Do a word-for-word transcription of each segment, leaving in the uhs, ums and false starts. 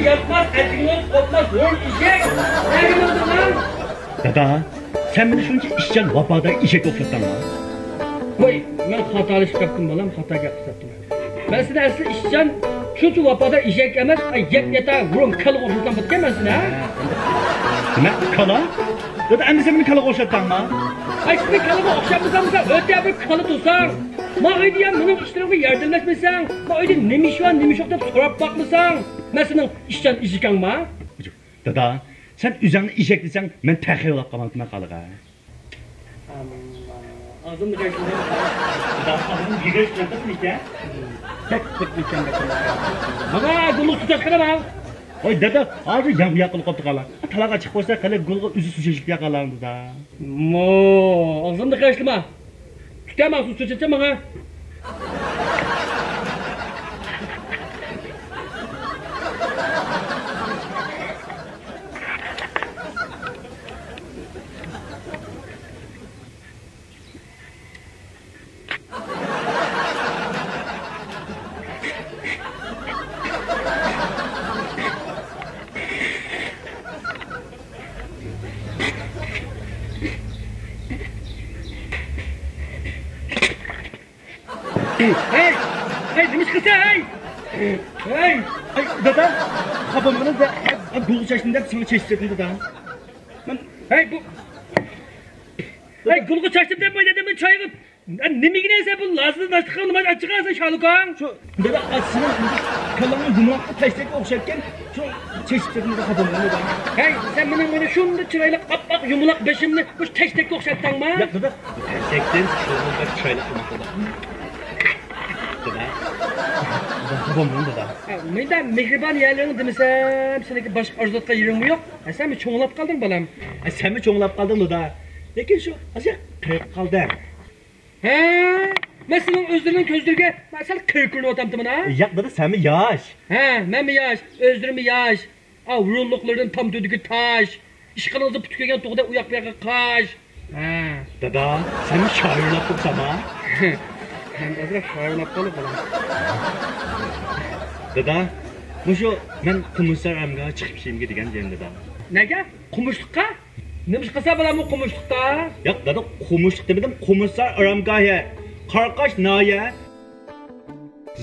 ياتماس ئەجىنىڭ قوپماس ھۇرۇن ئېشەك. نەگە ماڭدىڭ؟ دادا، سەن مېنى شۇنچە ئىشچان، ۋاپادار ئېشەككە ئوخشاتتىڭما؟ ۋاي، مەن خاتالىشىپ كەتتىم بالام، خاتا گەپ قىلىپ كەتتىم. مەن سېنى ئەسلى ئىشچان، شۇنچە ۋاپادار ئېشەككە ئەمەس، ئاي، يەپ ياتا ھۇرۇن كالىغا ئوخشاتقان بولىدىكەن مەن سېنى، ھە؟ نېمە؟ كالا؟ دادا، ئەمدى سەن مېنى كالىغا ئوخشاتتىڭما؟ ئاي، سېنى كالىغا ئوخشاتمىسام، سەن ئۆتە بىر كالا تۇرساڭ، ما ئۆيدە يا مېنىڭ ئىشلىرىمغا ياردەملەشمىسەڭ، ما ئۆيدە نېمە ئىش بار، نېمە ئىش يوق دەپ سوراپ باقمىساڭ، مەن سېنىڭ ئىشچان ئېشىكىڭما؟ دادا، سەن ئۆزۈڭنى ئېشەك دېسەڭ، مەن تەخىر بولاپ قالمامتىمەن خالىغا. ئاغزىمنى قايسىدىن؟ دادا، ئاغزىمنى يىغىش قىلىپمىكەن؟ بەك قىلىپمىكەن، بەك قىلىپمىكەن. مانا گۇلۇق سۇ چاچقىنى ماڭ. ۋاي دادا، ھازىر يام ياقىلىق قاپتۇ قالا. تالاغا چىقىپ قويسا، قېلى گۇلغا ئۆزى سۇ چېچىلىپ قالغان دادا. مو، ئاغزىمنى قايسىلىما. تۇتە ماڭ سۇ چېچىلىپ ماڭا. ھەي! ھەي، نېمە ئىش قىلسا، ھەي! ھەي! ئاي، دادا، خاپا بولما، دادا. گۇلغا چاچتىم دەپ ساڭا چېچىپ دادا. مەن، ھەي، بۇ، ھەي، گۇلغا چاچتىم دەپ مانا دېدىم، چايغا. نېمىگە نەرسە بۇ لازىدا ناشتا قىلغان نېمە ئاچچىقى ئالسا شالۇكاڭ؟ شۇ، دادا، ئاچىسىنىڭ كاللاڭنى يۇمىلاققا تەشتەككە ئوخشاتكەن، شۇ چېچىپ كەتمىدى خاپا بولما، دادا. ھەي، سەن مېنىڭ مانا شۇنداق چىرايلىق ئاپئاق يۇمىلاق بېشىمنى مۇشۇ تەشتەككە ئوخشاتتىڭما؟ ياق، دادا، تەشتەكتىن كاللاڭ بەك چىرايلىق بولماقتا، دادا. دادا. دادا، خاپا بولما، دادا. ھە، مەندە مېھرىبان يەرلىرىڭنى دېمىسەم، سېنىڭكى باشقا ئارزۇيدىغان يېرىڭمۇ يوق. ھە، سەنمۇ چوڭلاپ قالدىڭ، بالام. ھە، سەنمۇ چوڭلاپ قالدىڭ، دادا. لېكىن شۇ ئازراق قېرىپ قالدىڭ. ھە؟ مەن سېنىڭ ئۆزلىرىنىڭ كۆزلىرىگە مەن سەل قېرى كۆرۈنۈۋاتامتىمەن، ھە؟ ياق، دادا، سەنمۇ ياش. ھە، مەنمۇ ياش، ئۆزلىرىممۇ ياش. ئاۋۇ ھۇرۇنلۇقلىرىدىن تام تۈۋىدىكى تاش. ئىشقىلىڭىزدا پۇتى كۆيگەن تۇغدەك ئۇياق بۇياققا قاش. ھە. دادا، سەنمۇ شائىرلاپ تۇرسانا؟ مەن ئازراق شائىرلاپ قالدىم، بالام. دادا، مۇشۇ مەن قۇمۇسار ئارامگاھىغا چىقىپ كېتەيمىكىن دېگەن دېگەن دادا. نەگە؟ قۇمۇشلۇققا؟ نېمە ئىش قىلسا بولامۇ قۇمۇشلۇقتا؟ ياق، دادا، قۇمۇشلۇق دېمىدىم، قۇمۇسار ئارامگاھى. قاراقاش ناھىيە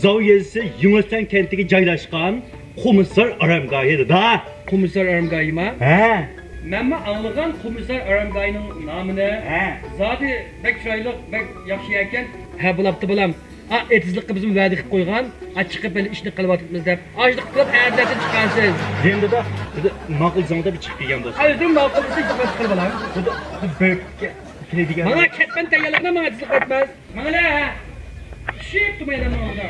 زاۋ يېزىسى يېڭىسەن كەنتىگە جايلاشقان قۇمۇسار ئارامگاھى، دادا. قۇمۇسار ئارامگاھىما؟ ھە. مەنمۇ ئاڭلىغان قۇمۇسار ئارامگاھىنىڭ نامىنى. ھە. زادى بەك چىرايلىق، بەك ياخشى يەركەن. ھە، بولاپتۇ، بالام. ئا، ئېتىزلىققا بىزمۇ ۋەدە قىلىپ قويغان. ئا، چىقىپ ھېلى ئىشنى قىلىۋاتىمىز دەپ. ئاشلىق قىلىپ ئەتىلەردىن چىقارسىز. دېدىم دادا، دادا، ماقۇل زاڭدا بىر چىقىپ كەلگەن بولسا. ئا، ئۆزۈڭ ماقۇل دېسەڭ، چىقىپ چىقىر، بالام. دادا، بىر بېرىپ كېلەي دېگەن. ماڭا كەتمەن تەييارلىقىنى ماڭا تېزلىق ئۆتمەس. ماڭىلە، ھە. ئىشىك تۇمايدىن ماڭىدۇ.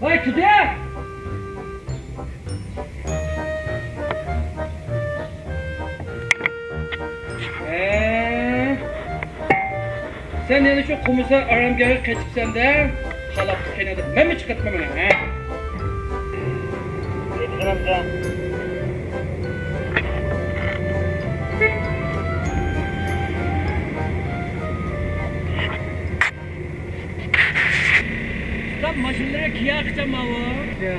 ۋاي، تۇدى! ھە. سەن يەنە شۇ قۇمۇسار ئارامگاھىغا قېچىپسەن-دە، خالاپتۇ قېنىڭدا. مەنمۇ چىقىپ كېتىمەن، ھە. ئۇستام، ماشىنىلىرى كىيا قىچان ماۋۇ. يا.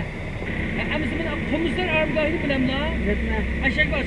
ھە، ئەمىسە مەن قۇمۇسار ئارامگاھىنى بىلەملا. بىلەتمەن. ئەشەك بار،